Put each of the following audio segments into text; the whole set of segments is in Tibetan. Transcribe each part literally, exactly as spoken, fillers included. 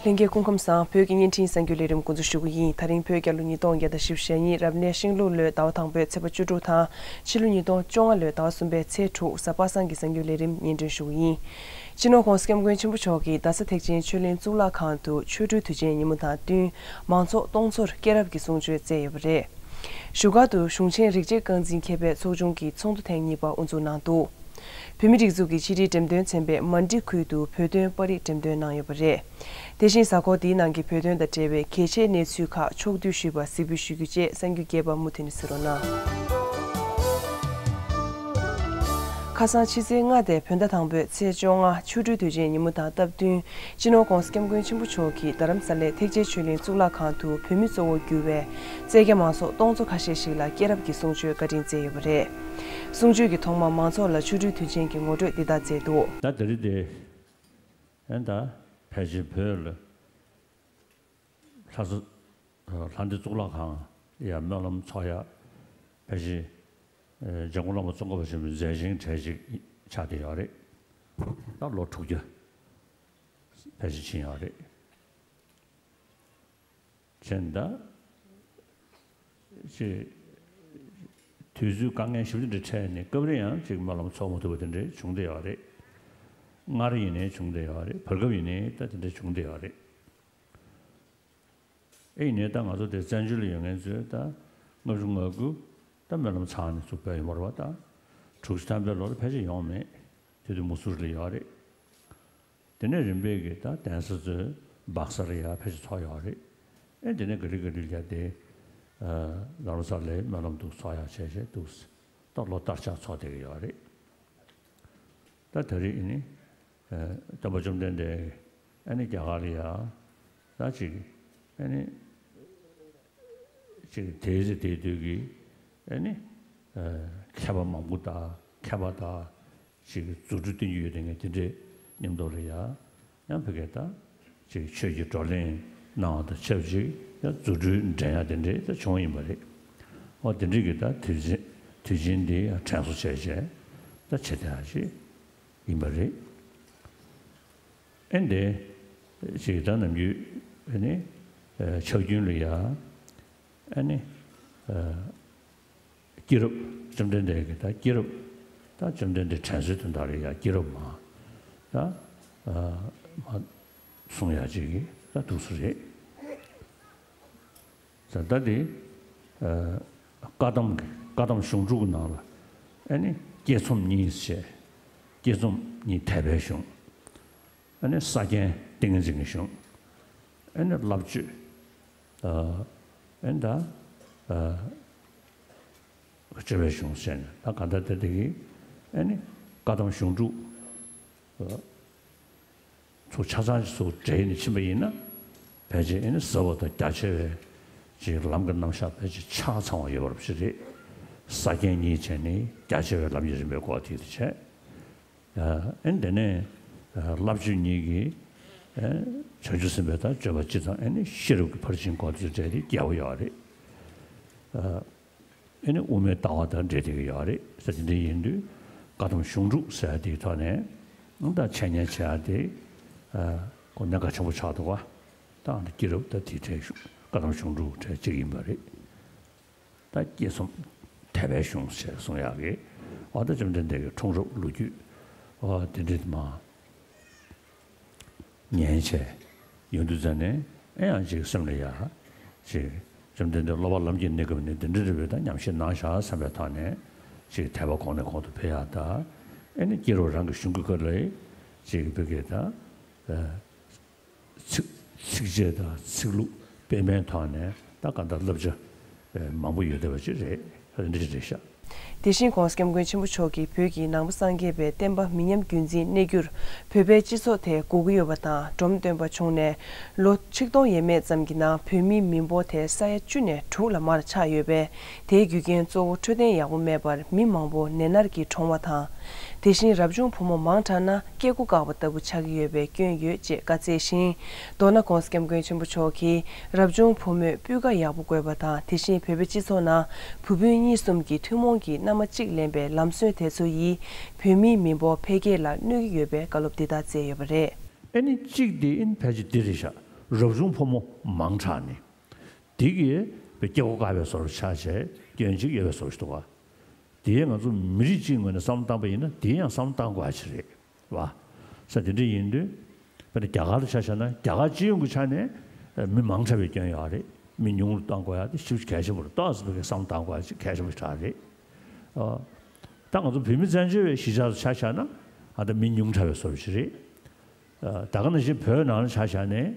ལྷན་རྒྱས་སྐུ་ཁམས་བཟང་། བོད་ཀྱི་བརྙན་འཕྲིན་གསར་འགྱུར་ལས་རིམ་འགོ་འཛུགས་ཞུ་གི་ཡིན། ད་རིང་བོད་རྒྱལ་ལོ་ཉིས་སྟོང་བརྒྱ་དང་བཞི་བཅུ་ཞེ་གཉིས་རབ་གནས་ཤིང་ལུག་ལོའི་ཟླ་བ་དང་པོའི་ཚེས་པ་བཅུ་དྲུག་དང་ཕྱི་ལོ་ཉིས་སྟོང་བཅོ་ལྔ་ལོའི་ཟླ་བ་གསུམ་པའི་ཚེས་དྲུག་གཟའ་པ་སངས་ཀྱི་གསར་འགྱུར་ལས་རིམ་སྙན་སྒྲོན་ཞུ་གི་ཡིན། སྤྱི་ནོར་༧གོང་ས་༧སྐྱབས་མགོན་ཆེན་པོ་མཆོག་གིས་རྡ་ས་ཐེག་ཆེན་ཆོས་གླིང་གཙུག་ལག་ཁང་དུ་ཆོ་འཕྲུལ་དུས་ཆེན་ཉིན་མོ་དང་བསྟུན་མང་ཚོགས་སྟོང་ཚོར་སྐྱེས་རབས་ཀྱི་གསུང་ཆོས་བསྩལ་ཡོད་པ་རེད། བཞུགས་སྒར་དུ་གཞུང་ཆེན་རིགས་གཅིག་རྐང་འཛིན་མཁས་པའི་ཚོགས་ཆུང་གི་ཚོགས་འདུ་ཐེངས་གཉིས་པ་དབུ་འཛུགས་གནང་འདུག་བོད་མིའི་སྒྲིག་འཛུགས་ཀྱི་ཕྱི་དྲིལ་འགྲེམས་སྟོན་ཚན་པས་མན་ཌི་ཁུལ་དུ་བོད་དོན་པར་རིས་འགྲེམས་སྟོན་གནང་ཡོད་པ་རེད། དེ་བཞིན་གཟའ་འཁོར་འདིའི་ནང་གི་བོད་དོན་དང་འབྲེལ་བའི་གལ་ཆེའི་གནས་ཚུལ་ཁག་ཕྱོགས་བསྡུས་ཞུས་པ་གཟིགས་འབུལ་ཞུ་རྒྱུ་བཅས་གསར་འགྱུར་རྒྱས་པ་མུ་མཐུད་ནས་གཟིགས་རོགས་གནང་། ཁ་སང་ཕྱི་ཚེས་ལྔ་སྟེ་བོད་ཟླ་དང་པོའི་ཚེས་བཅོ་ལྔ་ཆོ་འཕྲུལ་དུས་ཆེན་ཉིན་མོ་དང་སྟབས་བསྟུན་སྤྱི་ནོར་༧གོང་ས་༧སྐྱབས་མགོན་ཆེན་པོ་མཆོག་གིས་རྡ་རམ་ས་ལའི་ཐེག་ཆེན་ཆོས་གླིང་གཙུག་ལག་ཁང་དུ་བོད་མི་གཙོ་བོར་གྱུར་བའི་བཙན་རྒྱལ་མང་ཚོགས་སྟོང་ཚོ་ཁ་ཤས་ཤིག་ལ་སྐྱེས་རབས་ཀྱི་གསུང་ཆོས་བཀའ་དྲིན་བསྩལ་ཡོད་པ་རེད། གསུང་ཆོས་ཀྱི་ཐོག་མར་མང་ཚོགས་ལ་ཆོ་འཕྲུལ་དུས་ཆེན་གྱི་ངོ་སྤྲོད་འདི་ལྟར་མཛད་འདུག་ད་དེ་རིང་དེ། ཨེ་ད་ཕལ་ཆེར་བོད་ལ་ལྷ་ས་ལྷ་ལྡན་གཙུག་ལག་ཁང་ཡ་སྨོན་ལམ་ཚོགས་ཡ་ཕལ་ཆེར་འཇམ་མགོན་བླ་མ་ཙོང་ཁ་པ་ཆེན་པོའི་མཛད་ཆེན་གྲས་ཅིག་ཆགས་བསྡད་ཡོད་རེད། ད་ལོ་དྲུག་བརྒྱ་ཕལ་ཆེར་ཕྱིན་ཡོད་རེད། བྱས་ད། ཅེས། དུས་ཚོད་དཀའ་ངལ་ཞིབ་ཏུ་འདྲ་འཕྲད་ནས་སྐབས་རེ་ཡང་ཅིག་སྨོན་ལམ་ཚོགས་མ་ཐུབ་པ་དེ་འདྲ་བྱུང་བསྡད་ཡོད་རེད། སྔར་ཡིན་ནའི་བྱུང་བསྡད་ཡོད་རེད། བར་སྐབས་ཡིན་ནའི་ད་དེ་འདྲ་བྱུང་བསྡད་ཡོད་རེད། ཨེ་ཡིན་ནའི་ད་ང་ཚོ་དེ་བཙན་བྱོལ་ལ་ཡོད་མཁན་ཚོས་ད་ལྔ་བཅུ་ང་དགུ་ད་སྨོན་ལམ་ཚང་ནས་ཚུགས་པ་ཡོད་མ་རེད་བ། ད་དྲུག་ཅུ་ཐམ་པའི་ལོར་ཕལ་ཆེར་ཡོང་མེད། དེ་དུས་མུ་སུ་རི་ལ་ཡོད་རེད། དེ་ནས་རིམ་པས་ཀྱི་ད་གདན་ས་ཚོའི་སྦག་སར་ཡ་ཕལ་ཆེར་ཚོགས་ཡོད་རེད། ཨེ་དེ་ནས་ག་རི་ག་རི་ལ་དེ་རྡ་རམ་ས་ལའི་སྨོན་ལམ་འདུག་ཚོགས་ཡ་བྱས་བྱས་འདུག་ད་ལོ་ལྟར་ཆགས་ཚོགས་བསྡད་ཀྱི་ཡོད་རེད། ད་ད་རེས་ཨེ་ནི་སྟོན་པ་བཅོམ་ལྡན་འདས་ཨེ་ནི་རྒྱ་གར་ལ་ཡ་ད་ཅིག་ཨེ་ནི། ཅིག་དེའི་ཚེ་དེའི་དུས་ཀྱི་ཨེ་ནི་མཁས་པ་མང་པོ་དང་མཁས་པ་དང་ཅིག་རྫུ་འཕྲུལ་སྟོན་རྒྱུ་ཡོད་དེ་ངས་དེ་འདྲའི་མཉམ་དུ་ལ་ཡ་ཡང་ཕ་གིར་ད་ཅིག་ཆོས་ཀྱི་བགྲོ་གླེང་གནང་བ་དང་ཆབས་ཅིག་ཡང་རྫུ་འཕྲུལ་འགྲན་ཡ་དེ་འདྲའི་ད་བྱུང་ཡིན་པ་རེད། འོ་དེ་འདྲའི་གི་ད་དུས་ཆེན་དུས་ཆེན་འདི་ཡང་དྲན་གསོ་བྱས་བྱས་ད་བྱེད་བསྡད་ཡ་ཅིག་ཡིན་པ་རེད། ཨེ་འདི་ཅིག་ད་ནམ་རྒྱུན་ཨེ་ནི་ཆོས་རྒྱུན་ལ་ཡ་ཨེ་ནི་སྐྱེས་རབས་བཅོམ་ལྡན་འདས་ཀྱི་ད་སྐྱེས་རབས་ད་བཅོམ་ལྡན་འདས་དྲན་གསོའི་དོན་དག་ལ་ཡ་སྐྱེས་རབས་མ་ད་མ་གསུང་ཡ་ཅིག་གི་ད་འདུག་སེ་རེད། ད་ལྟ་དེ་བཀའ་གདམས་ཀྱི་བཀའ་གདམས་གཞུང་དྲུག་གི་ནང་ལ་ཨེ་ནི་བསྐྱེད་རྩོམ་གཉིས་བྱས། བསྐྱེད་རྩོམ་གཉིས་དད་པའི་གཞུང་། ཨེ་ནི་ས་རྒྱན་ཏིང་ངེ་འཛིན་གྱི་གཞུང་། ཨེ་ནི་བསླབ་བྱ་ཨེ་ནི་ད་སྤྱོད་པའི་གཞུང་བྱས་ནས་ད་ག་འདྲ་དེ་དེ་གི་ཨེ་ནི་བཀའ་གདམས་གཞུང་དྲུག་ཚོ་ཆ་ཚང་ཞིག་ཚུར་འདྲེས་ནས་ཕྱིན་པ་ཡིན་ན་ཕལ་ཆེར་ཨེ་ནི་ཟབ་པ་དང་རྒྱ་ཆེ་བའི་ཅིག་ལམ་གྱི་རྣམ་གཞག་ཕལ་ཆེར་ཆ་ཚང་བ་ཡོད་པ་ཞིག་རེད། ས་རྒྱན་གཉིས་བྱས་ནས་རྒྱ་ཆེ་བའི་ལམ་གྱི་རིམ་པའི་སྐོར་དེ་དེ་བྱས། ཨེ་དེ་ནས་བསླབ་བྱ་གཉིས་ཀྱིས་ཨེ་བྱང་ཆུབ་སེམས་དཔའི་དང་སྤྱོད་པ་སྤྱི་དང་ཨེ་ནི་ཤེས་རབ་ཀྱི་ཕར་ཕྱིན་སྐོར་དེ་འདྲ་དེ་རྒྱས་པོ་ཡོད་རེད། ཨེ་ནི་དབུ་མའི་ལྟ་བ་དང་འབྲེལ་བསྡད་ཀྱི་ཡོད་རེད་ཟེར། དེ་འདྲ་ཡིན་དུས་བཀའ་གདམས་གཞུང་དྲུག་ཟེར་ཡ་དེའི་ཐོག་ནས་ད་འཆད་ཉན་བྱེད་ཡ་དེ་ཁོ་གནད་འགག་ཆེན་པོ་ཆགས་འདུག་བ། ད་ཨ་ནི་སྐྱེས་རབས་ད་དེའི་གྲས་བཀའ་གདམས་གཞུང་དྲུག་གྲས་གཅིག་ཡིན་པ་རེད། ད་བསྐྱེད་རྩོམ་དད་པའི་གཞུང་ཞེས་གསུང་ཡག་གི་འོ་ད་བཅོམ་ལྡན་འདས་ཀྱི་འཁྲུངས་རབས་ལོ་རྒྱུས་འོ་དེ་འདྲ་མ་ཉན་བྱས་ཡོང་དུས་ཙ་ནས་ཨེ་ཡང་ཅིག་སེམས་ལ་ཡ་ཅིག་བཅོམ་ལྡན་འདས་སློབ་པ་ལམ་གྱི་གནས་སྐབས་ནས་འདི་འདྲ་རེད་པས་ད་ཉམས་བཞེས་གནང་བཞག་བསམ་པའི་ཐོག་ནས་ཅིག་དད་པ་གོང་ནས་གོང་དུ་འཕེལ་ཡག་ད་ཨེ་ནི་སྐྱེས་རབས་རང་གི་གཞུང་གི་སྐོར་ལ་ཅིག་བོད་སྐད་ད། ཚིགས་ཚིགས་བཅད་དང་ཚིག་ལྷུག་སྤེལ་མའི་ཐོག་ནས་ད་གང་ལྟར་བསླབ་བྱ་མང་པོ་ཡོད་བསྡད་པ་ཅིག་རེད། འདི་འདྲ་རེད་ཤག་དེ་བཞིན་༧གོང་ས་༧སྐྱབས་མགོན་ཆེན་པོ་མཆོག་གིས་བོད་ཀྱི་ནང་པ་སངས་རྒྱས་པའི་བསྟན་པ་མི་ཉམས་རྒྱུན་འཛིན་གནས་རྒྱུར་བོད་པའི་སྤྱི་ཚོགས་དེ་དགོས་ཀྱི་ཡོད་པ་དང་། འབྲོམ་སྟོན་པ་བྱུང་ནས་ལོ་ཆིག་སྟོང་ཡས་མས་ཙམ་གྱི་ནང་བོད་མིའི་མི་འབོར་དེ་ས་ཡ་བཅུ་ནས་དྲུག་ལ་མར་ཆག་ཡོད་པས། དེའི་རྒྱུ་རྐྱེན་གཙོ་བོ་འཕྲོད་བསྟེན་ཡག་པོ་མེད་པར་མི་མང་པོ་ནད་མནར་གྱིས་གྲོངས་པ་དང་། དེ་བཞིན་རབ་བྱུང་བུ་མོ་མང་དྲགས་ན་སྐྱེ་སྒོ་བཀག་པ་ལྟ་བུ་ཆགས་ཀྱི་ཡོད་པའི་སྐྱོན་ཡོད་ཅེས་བཀའ་སྩལ་ཞིང་། མདོར་ན་༧གོང་ས་༧སྐྱབས་མགོན་ཆེན་པོ་མཆོག་གིས་རབ་བྱུང་བུ་མོས་སྤུས་ཀ་ཡག་པོ་དགོས་པ་དང་། དེ་བཞིན་བོད་པའི་སྤྱི་ཚོགས་ནང་བུ་སྤུན་གཉིས་གསུམ་གྱི་ཐུན་མོང་གི་མནའ་མ་གཅིག་ལེན་པའི་ལམ་སྲོལ་དེ་ཚོ་ཡིས་བོད་མིའི་མི་འབོར་འཕེལ་རྒྱས་ལ་གནོད་ཀྱི་ཡོད་པའི་བཀའ་སློབ་འདི་ལྟར་སྩལ་ཡོད་པ་རེད། ཨེ་ནི་གཅིག་དེ་ཨེ་ནི་ཕལ་ཆེར་འདི་རེད་ཤག་རབ་བྱུང་ཕོ་མོ་མང་དྲགས་ནས། དེ་གིས་སྐྱེ་སྒོ་བཀག་པའི་བཟོ་འདྲ་ཆགས་བྱས་སྐྱོན་ཅིག་ཡོད་པའི་བཟོ་འདྲ་ཞིག་འདུག་ག། དེ་ང་ཚོ་མི་རིགས་གཅིག་ངོས་ནས་བསམ་བློ་བཏང་པ་ཡིན་ན་དེ་ཡང་བསམ་བློ་བཏང་དགོས་ཡ་ཅིག་རེད་བ། ས་དེ་འདྲ་ཡིན་དུས། དཔེར་ན་རྒྱ་གར་ལ་ཆ་བཞག་ན་རྒྱ་གར་སྤྱི་ཡོངས་ཀྱི་ཆ་ནས་མི་མང་དྲགས་པའི་སྐྱོན་ཡོད་རེད། མི་ཉུང་རུ་གཏང་དགོས་ཡ་དེ་ཞེ་པོ་གལ་ཆེན་པོ་རེད། ཏོག་ཙམ་གྱི་བསམ་བློ་བཏང་དགོས་ཡ་ཅིག་གལ་ཆེན་པོ་ཞིག་རེད། ཨ། ད་ང་ཚོ་བོད་མི་བཙན་བྱོལ་བའི་གཞིས་ཆགས་སུ་ཆ་བཞག་ན་ཨ་ད་མི་ཉུང་དྲགས་པའི་བཟོ་འདྲ་ཞིག་རེད། ཨ། ད་ག་ནང་བཞིན་བོད་ནང་ལ་ཆ་བཞག་ནས་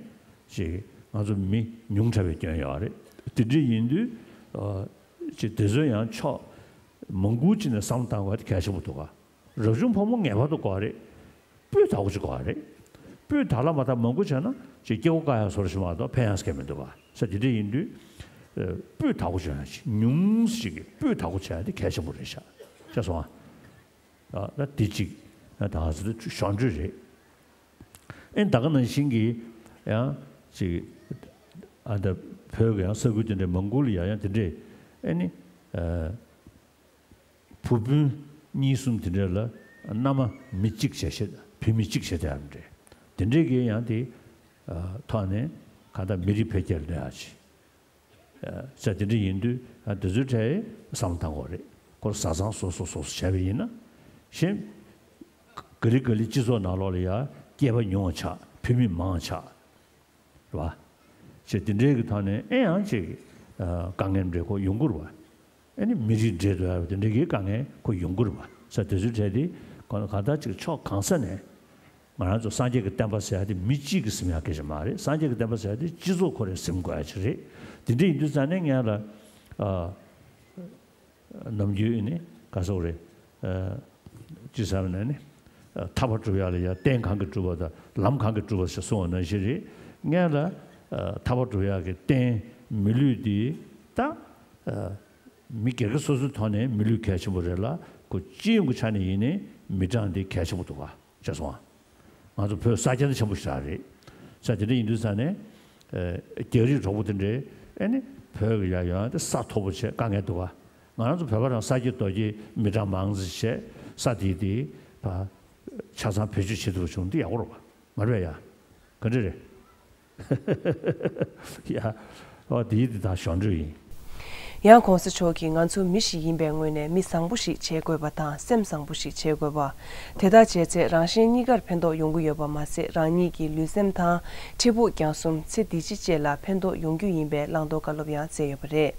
ཅིག་ང་ཚོ་མི་ཉུང་དྲགས་པའི་སྐྱོན་ཡོད་རེད། དེ་འདྲ་ཡིན་དུས། ཨ། ཅིག་དེ་ཚོ་ཡང་ཕྱོགས་མང་པོ་ཅིག་ནས་བསམ་བློ་བཏང་དགོས་པ་དེ་གལ་ཆེན་པོ་འདུག་ག། རབ་བྱུང་ཕོ་མོ་ངེས་པར་དུ་དགོས་རེད། སྤུས་དག་པོ་ཅིག་དགོས་རེད། སྤུས་དག་ལ་མ་དག་མང་པོ་བྱས་ན་ཅིག་སྐྱེ་སྒོ་བཀག་ཡག་བཟོ་འདྲ་ཞིག་མ་གཏོགས་ཕན་ཡག་གང་ཡང་མི་འདུག་ག། ས་དེ་འདྲ་ཡིན་དུས། ཨ། སྤུས་དག་པོ་བྱུང་ཡག་ཅིག་ཉུང་ཞིག་གི་སྤུས་དག་པོ་བྱས་ཡག་དེ་གལ་ཆེན་པོ་རེད་ཤག། ཤེས་སོང་ཨ། ཨ། ད་དེ་གཅིག་ད་ང་ཚོ་གཞོན་འཕྲུལ་རེད། ཨེ་ད་ག་ནང་བཞིན་གྱི་ཡང་ཅིག་ཨ་ད་བོད་ཀྱི་ཡང་ས་ཁུལ་དེ་འདྲའི་མང་པོ་ལ་ཡང་ཡང་དེ་འདྲའི་ཨེ་ནི། ཨ། བུ་སྤུན་གཉིས་གསུམ་དེ་འདྲ་ལ་མནའ་མ་མི་གཅིག་བྱས་བྱས་བུད་མེད་གཅིག་བྱས་བསྡད་ཡག་འདྲ། དེ་འདྲའི་གི་ཡང་དེ་ཨ་ཐོག་ནས་གང་ལྟར་མི་རིགས་འཕེལ་རྒྱས་ལ་གནོད་ཡག་ཅིག། ཨ། ས་དེ་འདྲ་ཡིན་དུས་ཨ་དེ་ཚོའི་གྲས་བསམ་བློ་བཏང་དགོས་རེད། ཁོ་བཟའ་ཚང་སོ་སོ་སོ་སོ་བྱས་པ་ཡིན་ན། གཞན་ག་ལེ་ག་ལེ་སྤྱི་ཚོགས་ནང་ལོགས་ལ་ཡང་སྐྱེས་པ་ཉུང་བ་ཆགས། བུད་མེད་མང་བ་ཆགས། རེད་བ། ཅེས་དེ་འདྲའི་གི་ཐོག་ནས་ཨེ་ཡང་ཅིག་ཨ་དཀའ་ངལ་འདྲ་ཁོ་ཡོང་གི་རེད་བ། ཨེ་ནི་མི་རིགས་འདྲེས་འགྲོ་ཡག་དེ་འདྲའི་གི་དཀའ་ངལ་ཁོ་ཡོང་གི་རེད་བ། ས་དེ་ཚོའི་གྲས་དེ་གང་ལྟར་ཅིག་ཕྱོགས་གང་ས་ནས་ང་རང་ཚོ་སངས་རྒྱས་ཀྱི་བསྟན་པ་ཟེར་ཡག་དེ་མི་གཅིག་གིས་ཟིན་ཡག་གི་ཞིག་མ་རེད། སངས་རྒྱས་ཀྱི་བསྟན་པ་ཟེར་ཡག་དེ་སྤྱི་ཚོགས་ཁོ་རང་ཟིན་དགོས་ཡག་ཅིག་རེད། དེ་འདྲ་ཡིན་དུས་ཙང་ནས་ངས་ལ་ཨ། ནམ་རྒྱུན་ནི་ག་སོག་རེད། ཨ། ཅི་ཟེར་ན་ནི། ཨ། ཐར་པ་སྒྲུབ་ཡག་ལ་ཡང་རྟེན་གང་གིས་གྲུབ་པ་དང་ལམ་གང་གིས་གྲུབ་པ་ཞེས་གསུངས་པ་ནང་བཞིན་རེད། ངས་ལ། ཨ། ཐར་པ་སྒྲུབ་ཡག་གི་རྟེན་མི་ལུས་འདི་ད། ཨ། མི་སྒེར་གྱི་སོ་སོའི་ཐོག་ནས་མི་ལུས་གལ་ཆེན་པོ་རེད་ལ་ཁོ་སྤྱི་ཡོངས་ཀྱི་ཆ་ནས་ཡིན་ནའི་མི་གྲངས་འདི་གལ་ཆེན་པོ་འདུག་ག། ཤེས་སོང་ཨ། ང་ཚོ་བོད་ས་ཆ་འདི་ཆེན་པོ་ཞིག་རེད། ས་དེ་འདྲ་ཡིན་དུས་ས་ནས། ཨེ། རྒྱ་རིགས་གྲོགས་པོ་དེ་འདྲས་ཨེ་ནི་བོད་ཀྱི་ཡ་ཡོང་དེ་ས་མཐོ་པོ་བྱས་དཀའ་ངལ་འདུག་ག། ང་རང་ཚོ་བོད་པ་རང་ས་ཁྱི་རྡོ་ཁྱི་མི་གྲངས་མང་ཙམ་བྱས་ས་དེ་དེ་ཕ་ཆ་ཚང་བེད་སྤྱོད་བྱེད་ཐུབ་པ་བྱུང་འདི་ཡག་པོ་རེད་བ། མ་རེད་ཡ། ག་འདྲ་རེད། ཡ། ཨོ་དེའི་དེ་དག་གཞོན་འཕྲུལ་ཡིན། ཡང་གོང་ས་མཆོག་གིས་ང་ཚོ་མི་ཞིག་ཡིན་པའི་ངོས་ནས་མི་བཟང་པོ་ཞིག་བྱེད་དགོས་པ་དང་སེམས་བཟང་པོ་ཞིག་བྱེད་དགོས་པ། དེ་དག་བྱས་ཚེ་རང་གཞན་གཉིས་ཀར་ཕན་ཐོགས་ཡོང་གི་ཡོད་པ་མ་ཟད་རང་ཉིད་ཀྱི་ལུས་སེམས་དང་འཕྲལ་ཕུགས་རྒྱང་གསུམ་ཚེ་འདི་ཕྱི་བཅས་ལ་ཕན་ཐོགས་ཡོང་རྒྱུ་ཡིན་པའི་བླང་དོར་བཀའ་སློབ་ཡང་སྩལ་ཡོད་པ་རེད།